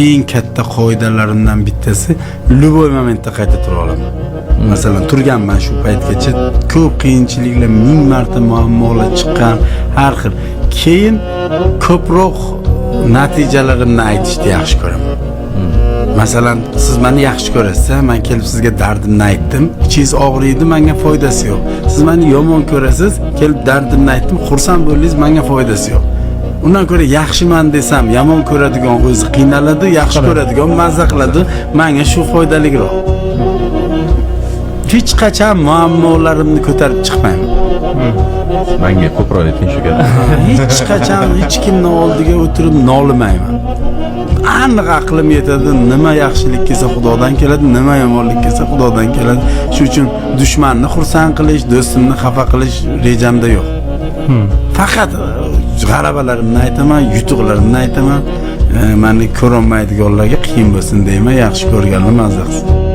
Eng katta qoidalarimdan bittasi, любой momentda qayta tura olaman. Masalan, turganman shu paytgacha, ko'p qiyinchiliklar, ming marta muammolar chiqqan har xil. Keyin ko'proq natijalarimni aytishni yaxshi ko'raman. Masalan, siz meni yaxshi ko'rasiz, man kelib sizga dardimni aytdim, ichingiz og'riydi, menga foydasi yo'q. Siz meni yomon ko'rasiz, kelib dardimni aytdim, xursand bo'ldingiz, menga foydasi yo'q. Undan ko'ra yaxshiman desam, yomon ko'radigan o'zi qiynaladi, yaxshi ko'radigan mazza qiladi, menga shu foydaliroq. Hech qachon muammolarimni ko'tarib chiqmayman. Manga ko'proq ayting shu gapni. Hech qachon hech kimni oldiga o'tirib nolimayman. Aniq aqlim yetadi, nima yaxshilik kelsa, Xudodan keladi, nima yomonlik kelsa, Xudodan keladi. Shuning uchun dushmanni xursand qilish, do'stimni xafa qilish rejamda yo'q. Faqat g'alabalarimni aytaman, yutuqlarimni aytaman. Mani ko'rolmaydiganlarga qiyin bo'lsin deyman, yaxshi ko'rganlar mazza qilsin.